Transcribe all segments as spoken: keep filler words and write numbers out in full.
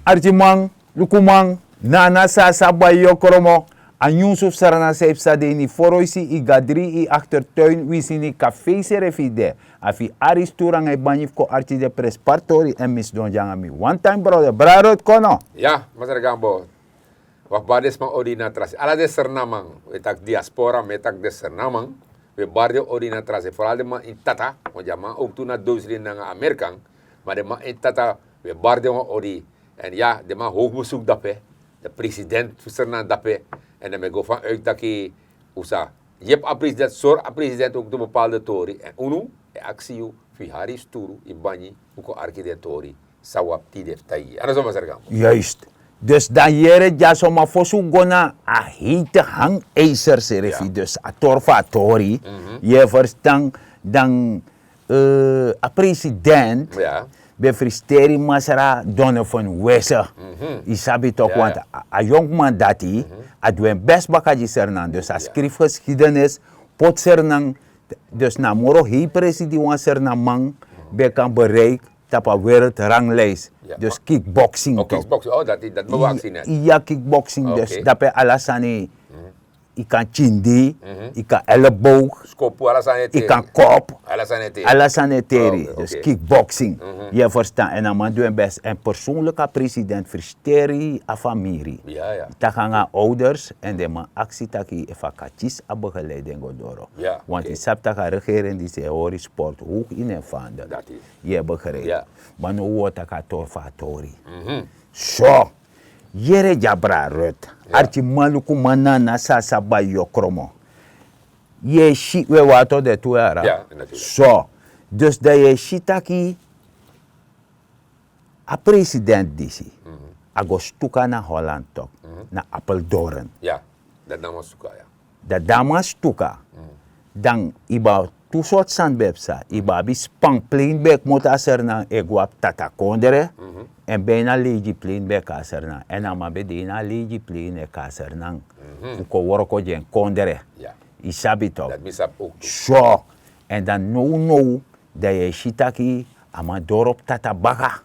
Arkiman, lukuman, nana sasa bai yokromo. A nyunsu fu Sranan san yu psa de ini foroisi, yu gadri, yu aktertuin, winsi ini kafe srefi yu de. A fu yu ari sturu nanga yu banyi fu kon arki den prenspari tori èn mi sidon dya nanga mi one time brother, brada Ruth, kon no. Ya, masra Gambo. Wi e bari den sma odi ini a tra se. Ala den Srananman, wi e taki diaspora, mi e taki den Srananman. Wi e bari den odi ini a tra se. Foral den man ini tata, want den man owktu na dosi den nanga Amerikan. Ma den man ini tata, wi e bari den wan odi. Èn ya, den man howtu besuku dape. Den president fu Sranan dape. Èn den mi e go vanuit taki un sa yepi a president, sori a president owktu bepaalde tori. Èn unu e aksi yu fu yu hari yu sturu, yu banyi, fu kon arki den tori san wi abi tide fu taigi yu. A no so, masra Gambo? Juist. Dus dan yere dyaso, ma fosi un go na a heite hangijzer srefi, dus a tori fu a tori, yu e ferstan, dan eh, a president ben frusteri masra Donovan Wisse. Yu sabi tok, want a, a yonkman dati, a du en best baka gi Sranan. Dus a skrifi geschiedenis, poti Sranan, dus na moro hei presi di wan Srananman ben kan bereiki tapu a wereldranglijst. Dus kickboxing tok. Iya, kickboxing, dus dape ala sani. Yu kan tindi, yu kan elleboog, yu kan kop. Ala sani e teri. Dus kickboxing. Yu e ferstan, èn a man du en best. Èn persoonlijk a president frusteri a famiri. Taki nanga a ouders, èn den man aksi taki efu a kan kisi a begeleiding go doro. Want yu sabi tak' a regering disi e hori sport hoog in en vaandel. Yu e begrijp. Ma now un o taki a tori fu a tori. So, yere dya, brada Ruth. Arkiman, lukuman, nana sasa bai yokromo. Yu e si, we wato de tu yara. So, dus dan yu e si taki a president disi, a go stuka na Holland tok, na Apeldoorn. Dati na wan stuka. Dan yu ben abi tu sortu sani ben psa, yu ben abi span plein ben kmoto a Sranan e go na Tatakondre. Èn ben ini a leigi plein ben kon na Sranan. Èn a man ben de ini a leigi plein e kon na Sranan fu kon wroko gi en kondre. Yu sabi tok. So, èn dan nownow dan yu e si taki a man doro pu Tata baka.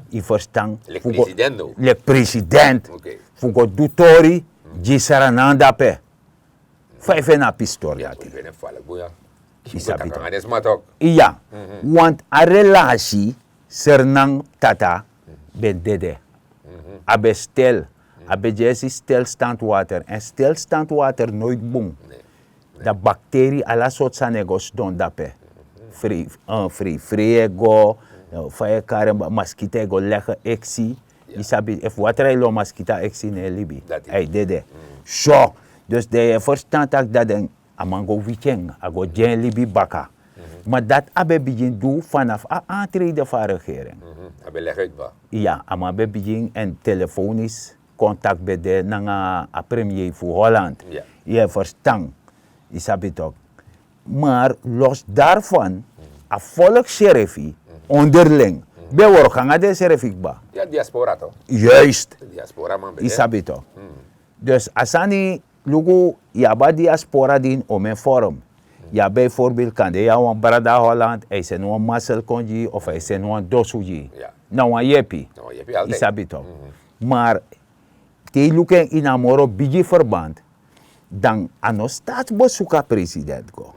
Yu ferstan? Leki president fu go du tori gi Sranan dape. Fa yu feni a pisi tori dati? Yu sabi tok. Iya. Want a relasi Sranan Tata ben dede. A ben stel. A ben dyesi stel standwater. Èn stel standwater noiti bun. Dan bakteri, ala sortu sani e go sidon dape. Frei frei e go. Fa yu e kari en, maskita e go legi eksi. Yu sabi, efu watra e lon maskita, eksi no e libi. A e dede. So, dus dan yu e ferstan tak' dati den, a man go wiki en, a go gi en libi baka. Ma dati a ben bigin du fanafu a antrede fu a regering. Iya, a man ben bigin, èn telefonis kontakti ben de nanga a premier fu Holland. Yu e ferstan? Yu sabi tok. Maar los daarvan, a volk srefi onderling ben wroko nanga den srefi kba. Juist. Yu sabi tok. Dus a sani, luku, yu abi a diaspora di ini omeni vorm. Yu abi bijvoorbeeld kande yu abi wan brada Holland, a e seni wan masel kon gi yu of a e seni wan dosu gi yu. Na wan yepi. Yu sabi tok. Maar te yu luku en ini a moro bigi verband, dan a no statsbesuku a president go.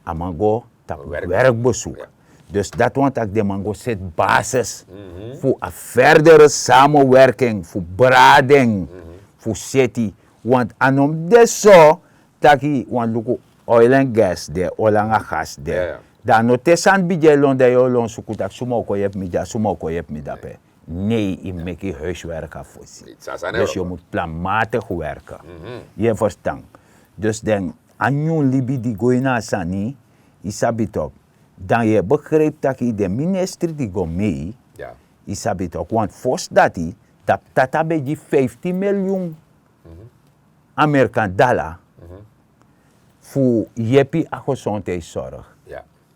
A man go tapu werkbesuku. Dus dati wani taki den man go seti basis fu a verdere samenwerking, fu brading, fu seti. Want a no mus de so taki wan luku, oil en gas de, oil nanga gas de. Dan a no te sani bigin e lon, dan yu o lon suku taki suma o kon yepi mi dya, suma o kon yepi mi dape. Nee, yu meki huiswerk a fosi. Dus yu mus planmatig werken. Yu e ferstan? Dus den a nyun libi di go ini a sani, yu sabi tok. Dan yu e begrijpi taki den ministri di go mee, yu sabi tok, want fosi dati, tapu Tata ben gi fiftin miljoen Amerikan dala fu yepi a gezondheidszorg.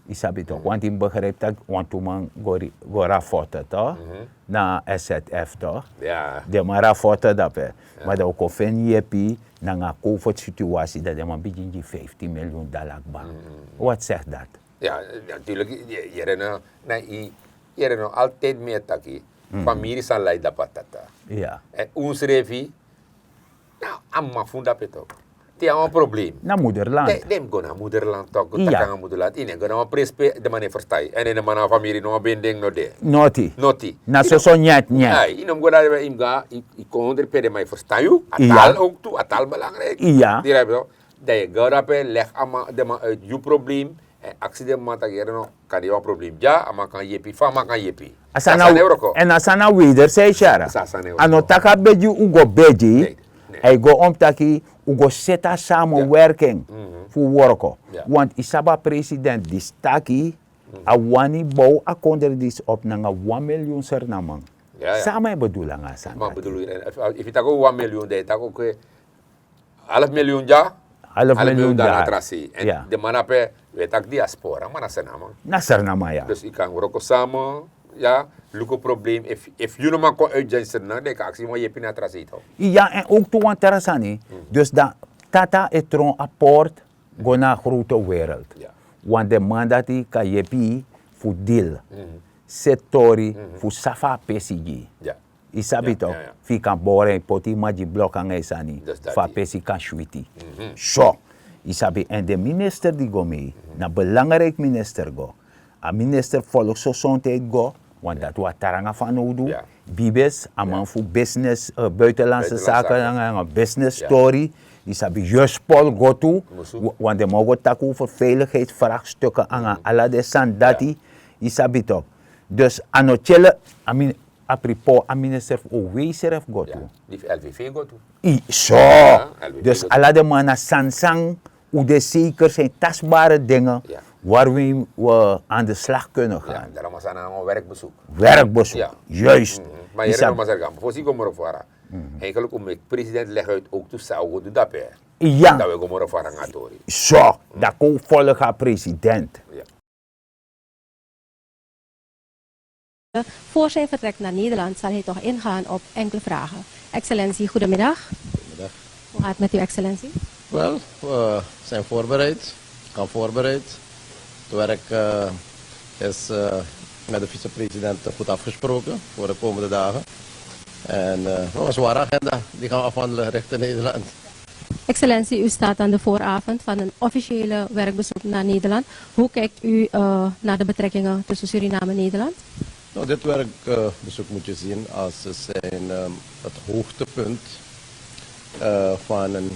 Yu sabi tok, want yu mus begrijpi tak' wantu man go rafote tok, na S Z F tok. Den man rafote dape. Ma dan un kon feni yepi nanga a covid situasi, dan den man bigin gi fiftin miljoen dala kba. Wat segi dati? Ya, natuurlik, yere no, na yu yere no altijd mi e taki. Famiri san lai dapu a tata. Èn un srefi, na a mama fu un dapu e toki. Te yu abi wan problem, na moderland. Den mus go na moderland toki, go taki nanga moderland. Yu no e go na wan presi pe den man no e ferstan yu, èn den man na famiri, no wan ben den no de. Noti. Noti. Na soso nyat nyat. Yu no mus go dati, yu mus go na yu kondre pe den man e ferstan yu. A tal owktu, a tal belangrijk. Dan yu go dape, legi a man, den man uit yu problem. Èn aksi den man taki yere no, kan de wan problem dya, a man kan yepi, fa a man kan yepi. A sani na wroko. Èn a sani na weder sei, Shara. A no taki a begi un go begi. A e go om taki un go seti a samenwerking fu wroko. Want yu sabi a president disi taki a wani bow a kondre disi op nanga wan miljoen Sernaman. San a man e bedoel nanga a sani dati? Efu yu taki wan miljoen, dan yu taki oke, half miljoen dya, half miljoen dya na tra sei. Èn den man ape, wi e taki diaspora, ma na Sernaman. Na Sernaman, ya. Dus yu kan wroko samen, ya, luku problem. Efu yu no man kon uit dya ini Sernaman, dan yu kan aksi wan yepi na tra sei, toch. Ya, èn owktu wan tra sani. Dus dan tata e tron a port go na a grote wereld. Want den man dati kan yepi yu fu deal, seti tori fu san fu a pesi gi yu. Yu sabi toch, fu yu kan boro en, poti yu magi blok nanga yu sani, fu a pesi kan switi. So, yu sabi, èn den minister di go mee, na belangrijk minister go. A minister volksgezondheid go, want dati wan tranga fanowdu. Bibes, a man fu business, buitenlandse zaken nanga business tori. Yu sabi, Juspol go tu, want den man o go taki over veiligheidsvraagstukken nanga ala den sani dati. Yu sabi toch. Dus a no tyele, a min, a propos, a minister fu O W srefi go tu. Di fu L V V go tu. So, dus ala den man na sani san un de zeker zijn tastbare dingen waar we aan de slag kunnen gaan. Daarom was er een werkbezoek. Werkbezoek, juist. Maar hier is Masargam, voorzitter Morofara. Eigenlijk om de president leg uit ook toe, zou we doen dat per. Ja. Dat we go Morofara gaan tori. So, dat kon volgen aan president. Voor zijn vertrek naar Nederland zal hij toch ingaan op enkele vragen. Excellentie, goedemiddag. Goedemiddag. Hoe gaat het met u, excellentie? Wel, we zijn voorbereid. We gaan voorbereid. Het werk, eh, is, eh, met de vicepresident goed afgesproken voor de komende dagen. En, eh, we hebben een zware agenda die gaan we afhandelen richting Nederland. Excellentie, u staat aan de vooravond van een officiële werkbezoek naar Nederland. Hoe kijkt u, eh, naar de betrekkingen tussen Suriname en Nederland? Nou, dit werkbezoek moet je zien als zijn, ehm, het hoogtepunt, eh, van een,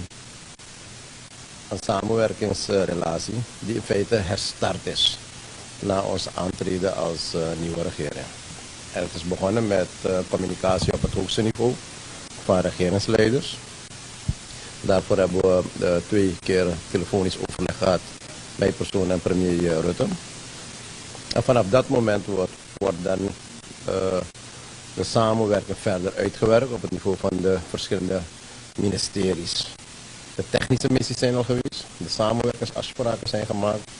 een samenwerkingsrelatie die in feite herstart is na ons aantreden als, eh, nieuwe regering. En het is begonnen met, eh, communicatie op het hoogste niveau van regeringsleiders. Daarvoor hebben we, eh, twee keer telefonisch overleg gehad, mijn persoon en premier, eh, Rutte. En vanaf dat moment wordt, wordt dan, eh, de samenwerking verder uitgewerkt op het niveau van de verschillende ministeries. De technische missies zijn al geweest, de samenwerkingsafspraken zijn gemaakt,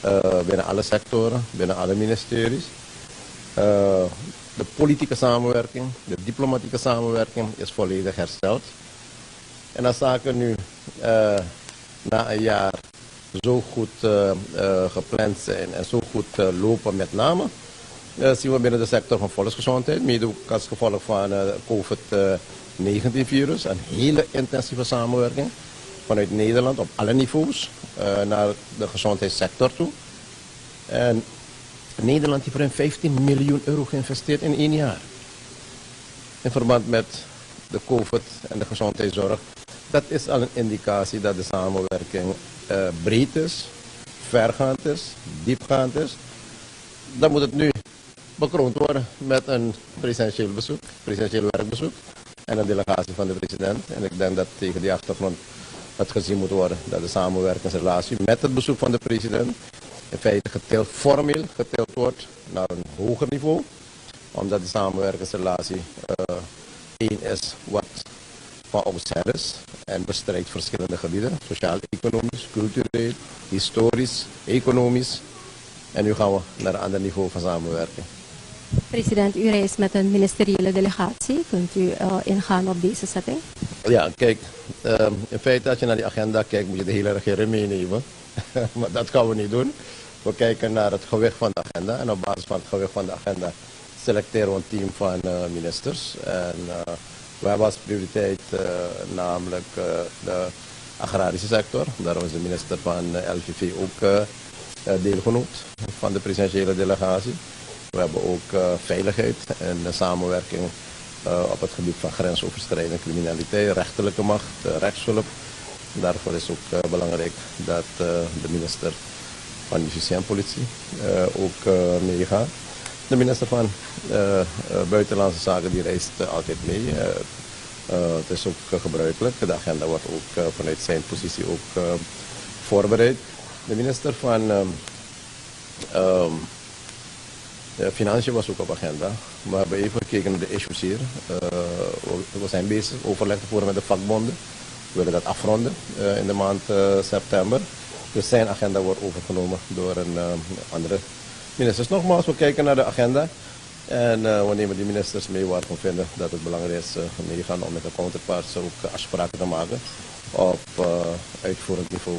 eh, binnen alle sectoren, binnen alle ministeries. Eh, de politieke samenwerking, de diplomatieke samenwerking is volledig hersteld. En als zaken nu, eh, na een jaar zo goed, eh, eh, gepland zijn en zo goed, eh, lopen, met name, eh, zien we binnen de sector van volksgezondheid, mede ook als gevolg van, eh, COVID negentien virus, een hele intensieve samenwerking vanuit Nederland op alle niveaus, eh, naar de gezondheidssector toe. En Nederland heeft ruim vijftien miljoen euro geïnvesteerd in één jaar. In verband met de COVID en de gezondheidszorg. Dat is al een indicatie dat de samenwerking, eh, breed is, vergaand is, diepgaand is. Dan moet het nu bekroond worden met een presidentieel bezoek, presidentieel werkbezoek en een delegatie van de president. En ik denk dat tegen die achtergrond het gezien moet worden dat de samenwerkingsrelatie met het bezoek van de president in feite getild, formeel getild wordt naar een hoger niveau, omdat de samenwerkingsrelatie, eh, één is wat van oudsher is en bestrijkt verschillende gebieden, sociaal-economisch, cultureel, historisch, economisch. En nu gaan we naar een ander niveau van samenwerking. President, u reist met een ministeriële delegatie. Kunt u, eh, ingaan op deze setting? Ja, kijk, ehm, in feite, als je naar die agenda kijkt, moet je de hele regering meenemen. Maar dat gaan we niet doen. We kijken naar het gewicht van de agenda. En op basis van het gewicht van de agenda selecteren we een team van eh, ministers. En eh, we hebben als prioriteit eh, namelijk eh, de agrarische sector. Daarom is de minister van eh, L V V ook eh, eh, deelgenoot van de presidentiële delegatie. We hebben ook eh, veiligheid en de samenwerking eh, op het gebied van grensoverschrijdende criminaliteit, rechterlijke macht, eh, rechtshulp. Daarvoor is ook eh, belangrijk dat eh, de minister van Justitie en Politie eh, ook eh, meegaat. De minister van eh, eh, Buitenlandse Zaken die reist eh, altijd mee. Eh, eh, het is ook eh, gebruikelijk. De agenda wordt ook eh, vanuit zijn positie ook eh, voorbereid. De minister van ehm, ehm, eh, Financiën was ook op agenda. We hebben even gekeken naar de issues hier. Eh, we, we zijn bezig overleg te voeren met de vakbonden. We willen dat afronden eh, in de maand eh, september. Dus zijn agenda wordt overgenomen door een eh, andere minister. Nogmaals, we kijken naar de agenda. En eh, we nemen die ministers mee waarvan we vinden dat het belangrijk is eh, meegaan om met de counterparts ook afspraken te maken op eh, uitvoerend niveau.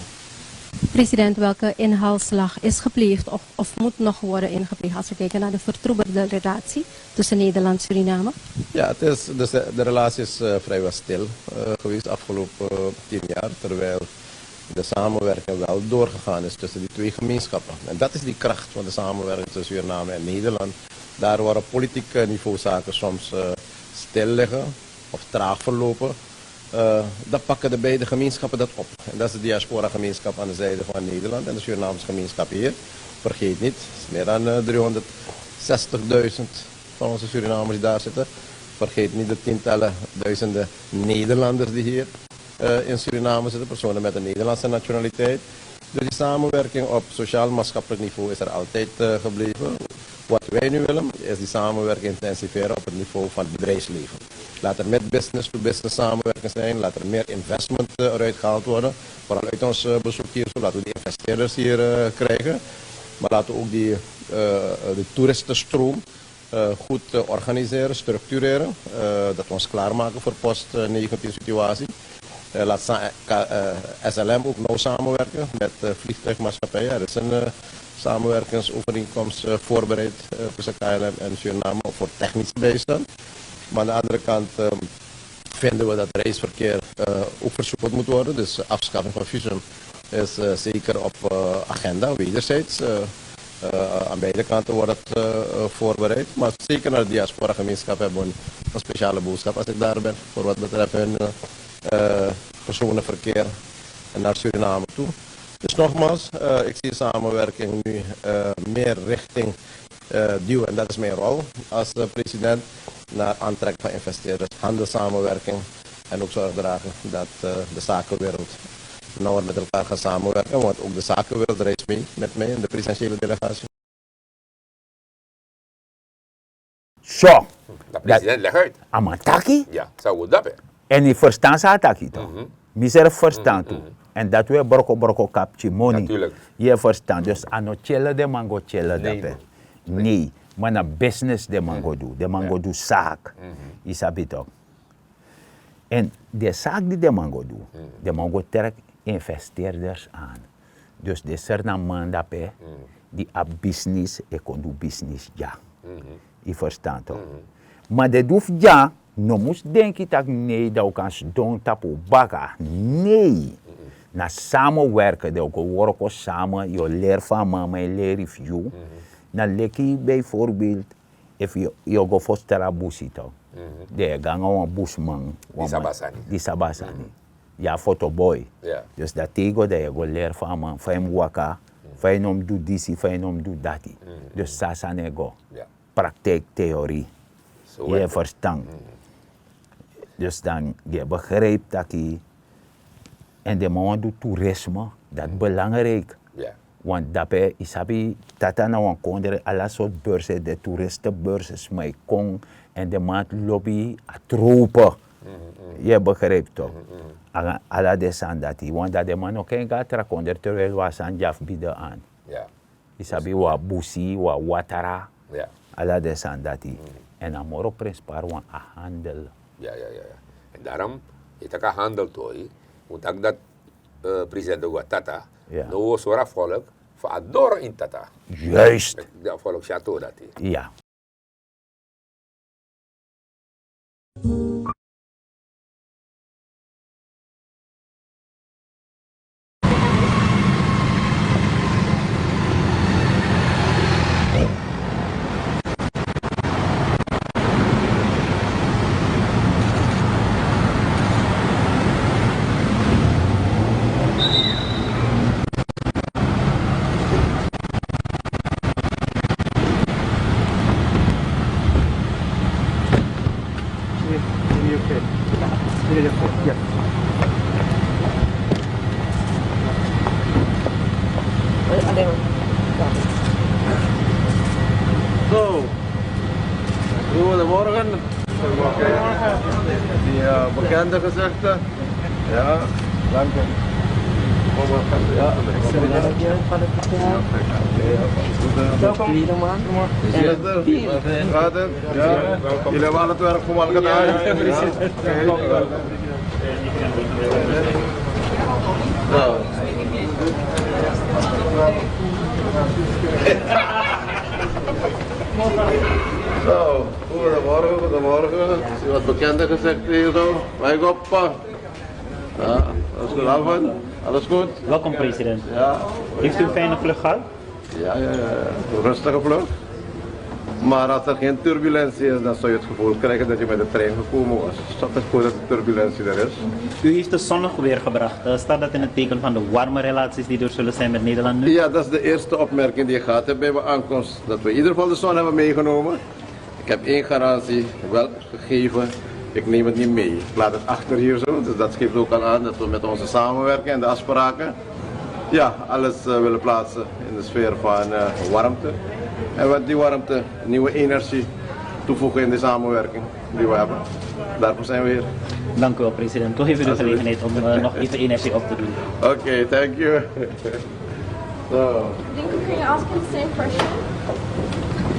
President, welke inhaalslag is gepleegd of, of moet nog worden ingepleegd als we kijken naar de vertroebelde relatie tussen Nederland en Suriname? Ja, het is, dus de, de relatie is eh, vrijwel stil eh, geweest de afgelopen eh, tien jaar, terwijl de samenwerking wel doorgegaan is tussen die twee gemeenschappen. En dat is die kracht van de samenwerking tussen Suriname en Nederland. Daar waar op politiek eh, niveau zaken soms eh, stil liggen of traag verlopen, eh, dan pakken de beide gemeenschappen dat op. En dat is de diaspora-gemeenschap aan de zijde van Nederland en de Surinaamse gemeenschap hier. Vergeet niet, het is meer dan eh, driehonderdzestigduizend van onze Surinamers die daar zitten. Vergeet niet de tientallen duizenden Nederlanders die hier eh, in Suriname zitten, personen met een Nederlandse nationaliteit. Dus die samenwerking op sociaal-maatschappelijk niveau is er altijd eh, gebleven. Wat wij nu willen, is die samenwerking intensiveren op het niveau van het bedrijfsleven. Laat er meer business-to-business samenwerking zijn, laat er meer investment eh, eruit gehaald worden. Vooral uit ons eh, bezoek hier, zo laten we die investeerders hier eh, krijgen. Maar laten we ook die, eh, de toeristenstroom eh, goed eh, organiseren, structureren. Eh, dat we ons klaarmaken voor post negentien situatie. Eh, laat staan eh, K- eh, S L M ook nauw samenwerken met eh, vliegtuigmaatschappijen. Er is een eh, samenwerkingsovereenkomst eh, voorbereid eh, tussen K L M en Suriname voor technische bijstand. Maar aan de andere kant eh, vinden we dat reisverkeer eh, ook versoepeld moet worden. Dus de afschaffing van visum is eh, zeker op eh, agenda, wederzijds. Eh, eh, aan beide kanten wordt het eh, eh, voorbereid. Maar zeker naar de diaspora-gemeenschap hebben we een, een speciale boodschap, als ik daar ben, voor wat betreft hun eh, eh, personenverkeer naar Suriname toe. Dus nogmaals, eh, ik zie samenwerking nu eh, meer richting eh, duwen. En dat is mijn rol als eh, president. Naar aantrekken van investeerders, handelssamenwerking. En ook zorg dragen dat eh, de zakenwereld nauwer met elkaar gaat samenwerken. Want ook de zakenwereld reist mee met mij in de presidentiële delegatie. So, dat president leg uit. A man taki. Ja, zou goed dappen. En yu verstan san a taki toch? Mi srefi verstan tu. En dati we broko broko kapti moni. Yu e verstan, dus a no tyele den man go tyele dape. Nei, ma na business den man go du, den man go du saak. Yu sabi toch? En den saak di den man go du, den man go trek investeerders aan. Dus den seri na man dape di abi bisnis e kon du bisnis dya. Yu verstan to? Ma den du fu dya no mus denki tak' nei dan un kan sidon tapu un baka. Nei. Na samenwerken, den o go wroko samen, yu o leri fu a man, ma e leri fu yu. Na leki bijvoorbeeld efu yu o go fosi tra busi to, den e go nanga wan busiman, di sabi a sani. Yu abi foto boi. Dus dati yu go dan yu e go leri fu a man fa yu mus waka, fa yu no mus du disi, fa yu no mus du dati. Dus so a sani e go. Praktijkteorie. Yu e verstan? Dus dan yu e begrijpi taki, en den man wani du toerisme, dati belangrijk. Want dape yu sabi, tata na wan kondre, ala sortu beurs e de, toeristebeurs, sma e kon, en den man lobi a trope. Yu e begrijpi to? Ala den sani dati, want dan den man no kan go na tra kondre terwijl wan sani dya fu bide an. Yu sabi, wan busi, wan watra, ala den sani dati. En a moro prenspari wan a handel. Ya ya ya. En darom yu taki a handel tori, un taki dati president go a tata, no un o sori a folk fu a doro ini tata. Juist. Dati a folk si a tori dati. Ya. De gezegde. Ja, dank u. Ja, excellentie. Welkom. Tweede man. Eerste. Gaat het? Ja. Jullie hebben al het werk voor me al gedaan. Ja, ja, ja. Zo. Zo. Goedemorgen, goedemorgen. Is wat bekender gezegd hier zo. Wij op. Ja, alles goed, Alvin? Alles goed? Welkom, president. Ja. Heeft u een fijne vlucht gehad? Ja, ja, ja, ja. Rustige vlucht. Maar als er geen turbulentie is, dan zou je het gevoel krijgen dat je met de trein gekomen was. Dat is goed dat er turbulentie er is. U heeft de zonnig weer gebracht. Eh, staat dat in het teken van de warme relaties die er zullen zijn met Nederland nu? Ja, dat is de eerste opmerking die je gehad hebt bij mijn aankomst. Dat we in ieder geval de zon hebben meegenomen. Ik heb één garantie wel gegeven. Ik neem het niet mee. Ik laat het achter hier zo. Dus dat geeft ook al aan dat we met onze samenwerking en de afspraken, ja, alles eh, willen plaatsen in de sfeer van eh, warmte. En met die warmte nieuwe energie toevoegen in de samenwerking die we hebben. Daarvoor zijn we hier. Dank u wel, president. Toch even de gelegenheid om eh, nog even energie op te doen. Oké, thank you. Zo. Can you ask him the same question?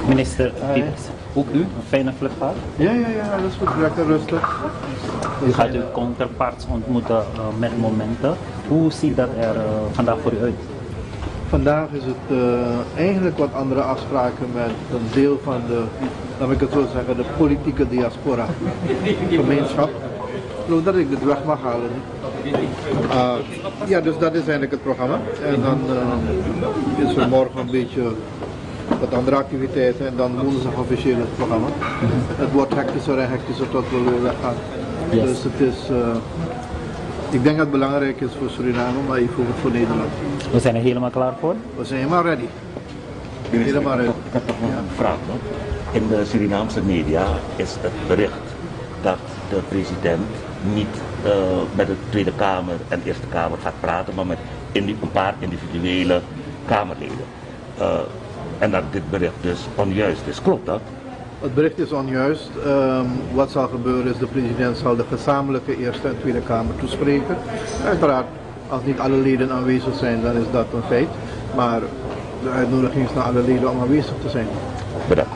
Minister Pieps, ook u een fijne vlucht gehad? Ja, ja, ja, alles goed. Lekker rustig. U gaat uw counterparts ontmoeten eh, met momenten. Hoe ziet dat er eh, vandaag voor u uit? Vandaag is het eh, eigenlijk wat andere afspraken met een deel van de, laat ik het zo zeggen, de politieke diaspora gemeenschap. Ik geloof dat ik dit weg mag halen. Ah, ja, dus dat is eigenlijk het programma. En dan eh, is er morgen een beetje wat andere activiteiten en dan woensdag officieel het programma. Het wordt hectischer en hectischer tot we weer weggaan. Dus het is, eh, ik denk dat het belangrijk is voor Suriname, maar even ook voor Nederland. We zijn er helemaal klaar voor. We zijn helemaal ready. Minister, ik heb toch nog een vraag, hoor. In de Surinaamse media is het bericht dat de president niet eh, met de Tweede Kamer en Eerste Kamer gaat praten, maar met indi- een paar individuele Kamerleden. Eh, en dat dit bericht dus onjuist is. Klopt dat? Het bericht is onjuist. Ehm, wat zal gebeuren is, de president zal de gezamenlijke Eerste en Tweede Kamer toespreken. Uiteraard, als niet alle leden aanwezig zijn, dan is dat een feit. Maar de uitnodiging is naar alle leden om aanwezig te zijn. Bedankt.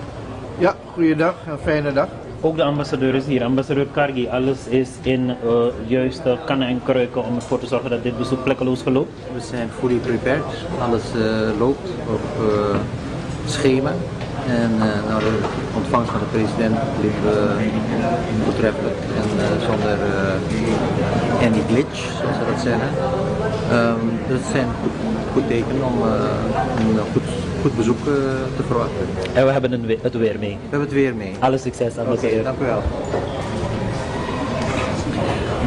Ja, goeiedag en fijne dag. Ook de ambassadeur is hier. Ambassadeur Kargi, alles is in eh, juiste kannen en kruiken om ervoor te zorgen dat dit bezoek vlekkeloos verloopt? We zijn fully prepared. Alles eh, loopt op eh, schema. En eh, nou, de ontvangst van de president liep eh, voortreffelijk en eh, zonder eh, any glitch, zoals ze dat zeggen. Ehm, dat zijn goed, goed tekenen om eh, een goed, goed bezoek eh, te verwachten. En we hebben een we- het weer mee. We hebben het weer mee. Alle succes, ambassadeur. Oké, dank u wel.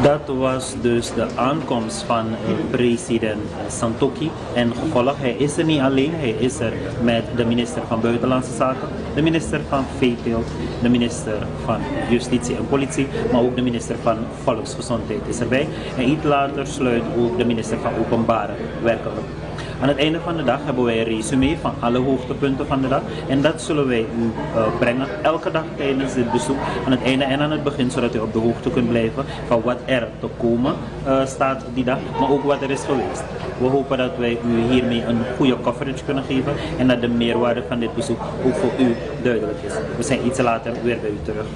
Dat was dus de aankomst van eh, president eh, Santokhi. En gevolg, hij is er niet alleen. Hij is er met de minister van Buitenlandse Zaken, de minister van Veeteelt, de minister van Justitie en Politie, maar ook de minister van Volksgezondheid is erbij. En iets later sluit ook de minister van Openbare Werken op. Aan het einde van de dag hebben wij een resume van alle hoogtepunten van de dag. En dat zullen wij u eh, brengen elke dag tijdens dit bezoek. Aan het einde en aan het begin, zodat u op de hoogte kunt blijven van wat er te komen eh, staat die dag, maar ook wat er is geweest. We hopen dat wij u hiermee een goede coverage kunnen geven en dat de meerwaarde van dit bezoek ook voor u duidelijk is. We zijn iets later weer bij u terug.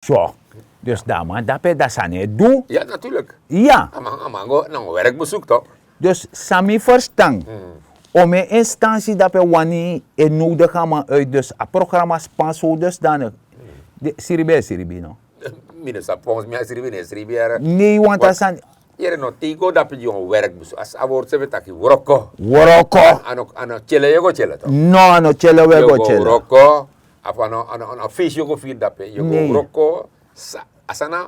So, dus dan man dape dan sani e du. Ja, natuurlijk. Ja. A man, a man go na een werkbezoek toch? Dus san mi verstan, om en instantie dape wani e nodig a man uit, dus a programma span so dusdanig. De siribi e siribi no. Minister, volgens mij is siribi ne siribi yere. Nee, want a sani. Yere no, te yu go dape yu go werkbezoek, a woord srefi taki wroko. Wroko. A no, a no tyele yu go tyele toch? No, a no tyele wi e go tyele. Wroko. Of a no, a no, a no feest yu go firi dape, yu go wroko. Sa- a sani na,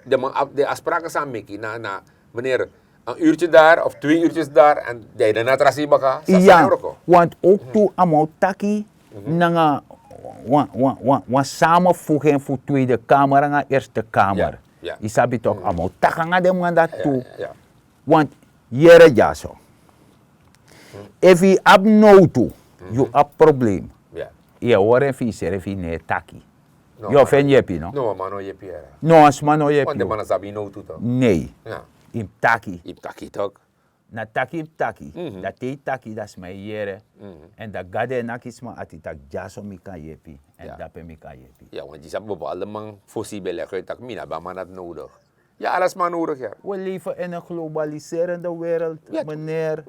de man af- de afspraken san a meki na, na meneer, een uurtje daar of twee uurtjes daar en dan na trasi baka. Sa- sa- na wroko. Want ook tu a man o taki nanga wan, wan, wan, wan samenvoeging fu Tweede Kamer nanga Eerste Kamer. Yu sabi toch, a man o taki nanga den man dati tu. Want yere dyaso, efu yu abi nowtu, yu abi probleem. Yu e hori en fu yusrefi, yu no e taki. Yu o feni yepi no? No wan sma no yepi yu. Nei. Yu mus taki. Na taki yu mus taki. Dan te yu taki dan sma e yere. Èn dan gado e naki sma ati tak' dyaso mi kan yepi. Èn dape mi kan yepi. Ya want yu sabi bepaalde man fosi yu ben legi uit tak' mi na ben a man dati nodigi. Ya ala sma nodigi ya. We lefi ini en globaliserende wereld. Meneer.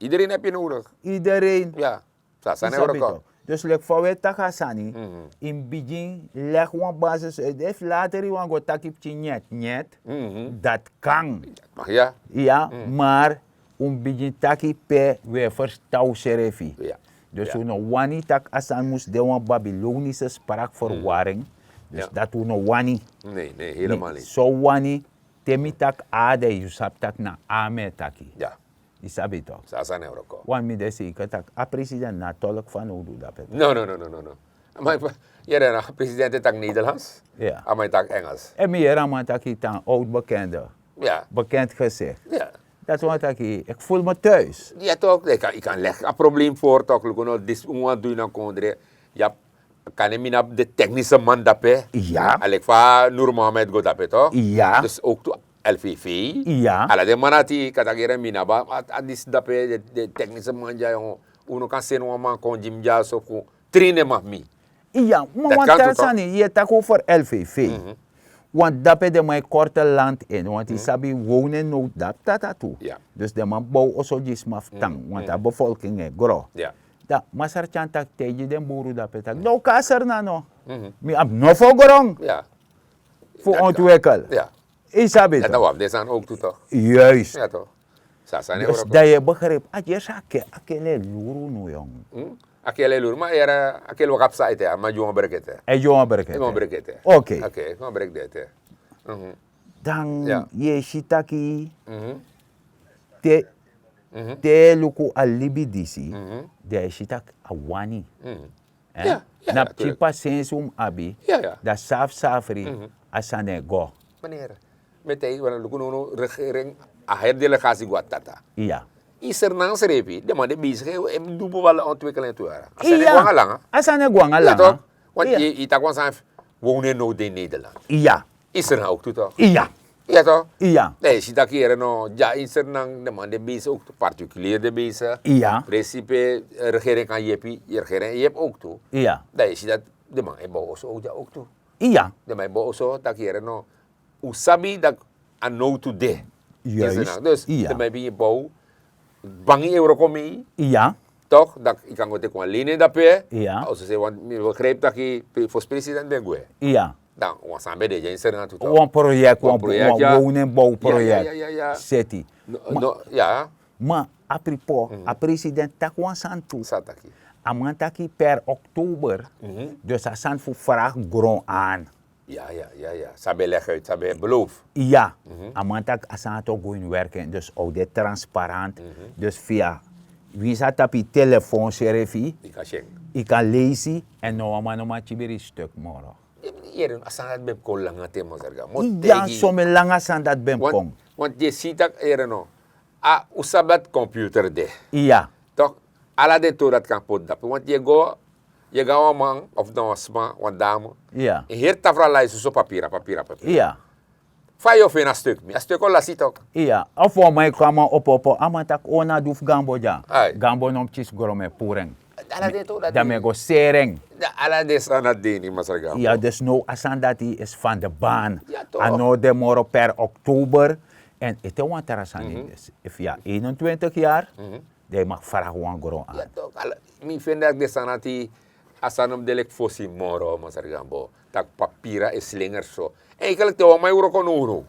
Idereen hebi yu nodigi. Idereen. Ya. San a sani e wroko. Dus leki fa wi e taki a sani, yu mus bigin legi wan basis uit efu later yu wani go taki pikin nyet nyet. Dati kan. Ya. Mar un mus bigin taki pe wi e ferstan unsrefi. Dus un no wani tak' a sani mus de wan babilonise sprakferwaring. Dus dati un no wani. So wani te mi taki a de yu sabi tak' na a mi e taki. Yu sabi tok'? Wan mi de seiker tak' a president na a tolk fanowdu dape. No no no no no no. Ma yere na president e taki nederlands. A man e taki engels. Èn mi yere a man taki tan oud bekende. Bekend gezicht. Dati wan taki ik voel me thuis. Ya tok' yu kan legi a probleem for tok' luku no disi un wan du ini a kondre. Ya. Kan ne mi na de teknise man dape. Aleki fa nuru mohammed go dape tok'? Dus ook tu lvv. Ala den man ati kan taki yere mi na ba a disi dape de teknise man dya yongo. Un no kan seni wan man kon gi mi dya so fu trin den man fu mi. Iya. Ma wan tra sani yu e taki over lvv. Want dape den man e korte land ini want yu sabi wownen no dapu tata tu. Dus den man bow oso gi sma fu tan want a bevolking e gro. Dan masra tyan taki taigi den buru dape taki dan un kan a sernan no. Mi abi nofo gron fu ontwikel. Yu sabi dati? Wan fu den sani owktu tok'. Juist. Dus dan yu e begripi a gersi a kele e luru unu yong. A kele e luru ma yere a kele waka psa ete a man gi wan breki ete. A e gi wan breki ete. Ok. A e gi wan breki de ete. Dan yu e si taki te te e luku a libi disi dan yu e si tak' a wani. Na pikin pasensi un mus abi. Dan safsafri a sani e go. Menere, mi e taigi wan luku no no regering a heri delegasi go a tata. Iya. Yu sernan srefi den man de besigi e du bepalde ontwikkeling tu yara. A sani e go anga langa. A sani e go anga langa. Want yu taki wan sani fu wownen no de in nederland. Iya. Yu sernan owktu tok'? Iya. Iya tok'? Iya. Dan yu si tak' yu yere no dya ini sernan den man de besigi owktu partikulier de besigi. Iya. Presi pe regering kan yepi regering e yepi owktu. Iya. Dan yu si dati den man e bow oso owktu. Iya. Den man e bow oso tak' yu yere no un sabi dati a nowtu de. Juist. Dus den man e bigin bow bangi e wroko mei. Iya. Tok' dati yu kan go teki wan leni en dape. Iya. Oso se want mi begripi tak' yu fosi president ben gwe. Iya. Dan wan sani ben de dya ini sernan tu tok'. Wan proyek wan wownen bow proyek. Seti. No ya. Ma a pripo a president taki wan sani tu. A man taki per oktober. Dus a sani fu fragi gron an. Ya ya ya ya san ben legi uit san ben belofu. Iya. A man taki a sani ati o go ini werking dus a o de transparant. Dus via winsi a tapu yu telefon srefi yu kan leisi. Èn no wan man no man kibiri yu stuk moro. Yere no a sani dati ben mus kon langa ten masarga. Iya. Somen langa sani dati ben mus kon. Want yu e si tak' yere no a un sabi dati computer de. Iya. Tok' ala den tori dati kan poti dape want yu e go yu e go na wan man of na wan sma wan dame. Iya. En heri tafra lai soso papira papira papira. Iya. Fa yu o feni a stuk mi a stuk o lasi tok'? Iya. Of wan man e kon a man opo opo a man taki o na du fu gambo dya. Gambo no mus kisi gron mi e puru en. Dan mi e go seri en. Ala den sani dati de ini masra gambo. Iya dus now a sani dati isi fan de ban. A no de moro per oktober. Èn ete wan tra sani dus efu yu abi einentwintig yari dan yu mag fragi wan gron an. Mi feni dati den sani ati a sani mus de leki fosi moro masra gambo. Tak' papira e slinger so. Enkeliki te wan man e wroko nownow.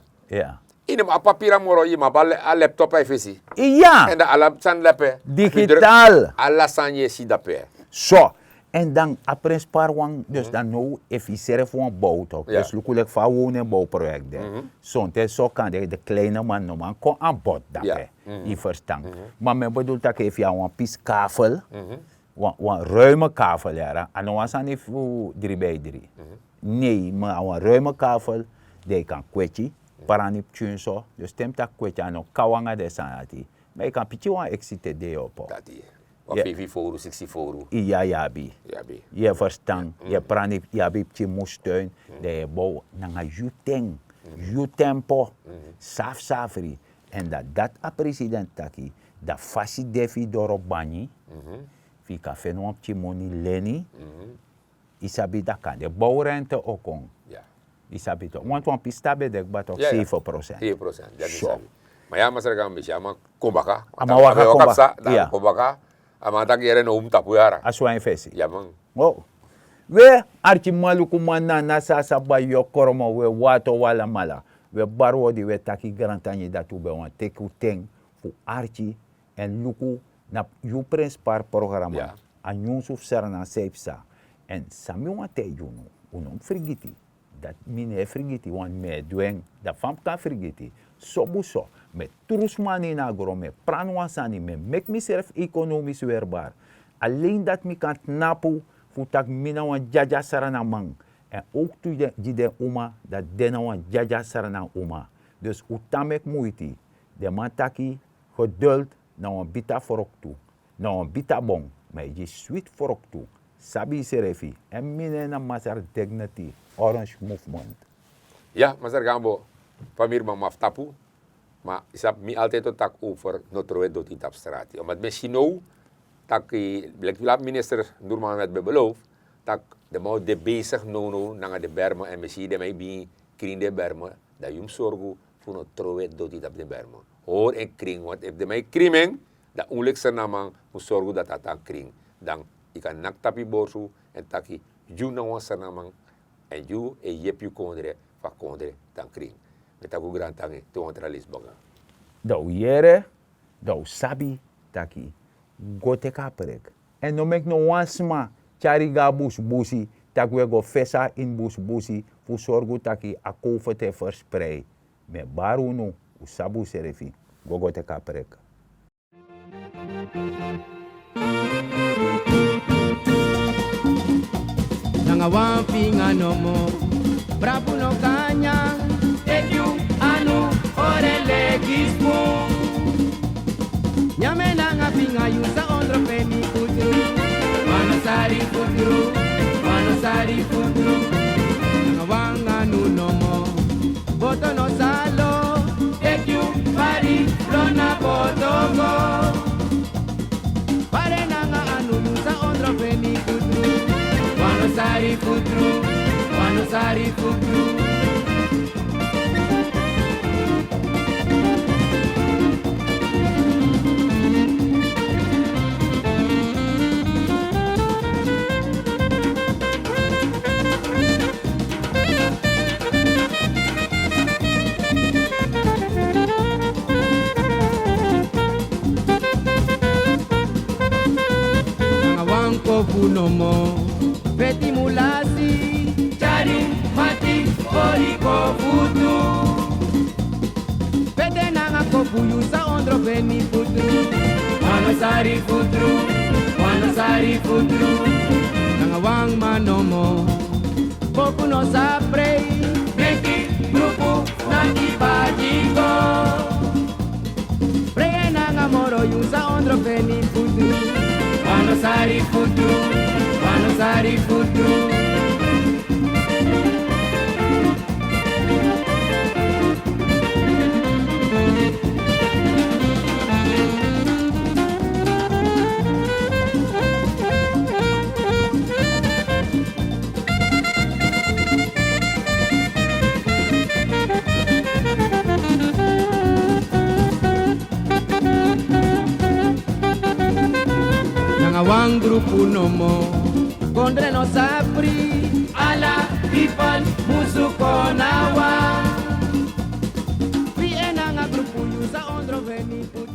Ini a papira moro yu mus abi a laptop na yu fesi. Iya. Èn dan ala sani dape. Digital. Ala sani yu e si dape. So. Èn dan a prenspari wan dus dan now efu yu srefi wan bow tok' dus luku leki fa a wownen bow proyek de. Sonten so kande de kleine man no man kon anbod dape. Yu ferstan? Ma mi e bedul tak' efu yu na wan pisi kafel wan ruime kafel yara a no wan sani fu dri bi dri. Nei ma na wan ruime kafel. Dan yu kan kweti prani pikin so dus te mi taki kweti a no kaw nanga den sani ati. Ma yu kan piki wan eksite de yu opo. Wan feifi fowru, siksi fowru. Iya, yabi. Yabi. Ye verstan, ye prani, yabi pikin mustuin, dan ye bow nanga yu ten, yu tempo, safsafri. En dat dat a president taki, dat fasi de fu yu doro banyi, fu yu kan feni wan pikin moni leni, yu sabi dat kan de bow rente o kon. Yu sabi toch, want wan pista ben de kba toch zeven procent. Zeven procent, dat is so. Maar ja, masra kan bisi, a man kon baka. A man waka kon baka. Kon baka. A man taki yere no un tapu yara. A swan fesi. Ya man. Oh. We arki maluku man na na sa sa ba yo koromo we wato wala mala. We bari odi we taki grantangi dati un ben wan teki un ten fu arki en luku na yu prenspar programa. A nyunsu fu Sranan san yu psa. En san mi wan taigi unu, un no mus frigiti. Dati mi no e frigiti, want mi e du en. Dati fa mi kan frigiti. So bun so, mi e tru sma na ini a gron, mi e prani wan sani, mi e meki misrefi ekonomis werbar. Alen dati mi kan tnapu fu taki mi na wan dyadya Sranan man. En ook tu gi den uma dati den na wan dyadya Sranan uma. Dus un tan meki muiti. Den man taki geduld na wan bita froktu. Na wan bita bon, ma e gi switi froktu. Sabi yusrefi, en mi nen na Masra Dignity, Orange Movement. Ya, Masra Gambo, famiri man mafu tapu, ma yu sabi mi altijd o taki over no trowe doti tapu strati. Omdat mi e si now taki, leki minister Ndur Mohammed ben beloof, taki den man o de bezig now now nanga den bermen, en mi e si den man e bigin krin den bermen, dan yu mus sorgu fu no trowe doti tapu den bermen. Hori en krin, want efu den man e krin en, dan un leki Sranan man mus sorgu dati a tan krin. Dan yu kan naki tapu yu borsu en taki yu na wan Sranan man, en yu e yepi yu kondre fu a kondre tan krin. Mi e taki un grantangi te wan tra leisi baka. Dan un yere, dan un sabi taki go teki a prek. En no meki no wan sma tyari go na busubusi, taki un e go fesa ini busubusi fu sorgu taki a kowfeti e versprei. Mi e bari unu, un sabi unsrefi. Go go teki a prek. Nanga wan finga nomo, brabu no kan nyan, teki yu anu, ore leki spun. Nyan mi nanga finga, yu sa ondro feni futru. Wan no sari futru, wan no sari futru. Nanga wan anu nomo, boto no salo, teki yu bari, lon na boto go. Pare nanga anu, yu sa ondro feni futru. Wan no sari futru, wan no sari futru. Nanga wan kofu nomo, feti mulasi, tyari mati, oli kofu tu. Feti nanga kofu, yu sa ondro feni futru. Wan no sari futru, wan no sari futru. Nanga wan man nomo, boku no sa prei. Meki grupu naki badingo. Prei nanga moro, yu sa ondro feni futru. Wan no sari futru, wan no sari futru. Nanga wan grupu nomo, kondre no sa pri. Ala pipel musu kon na wan. Wi en nanga grupu, yu sa ondro feni futru.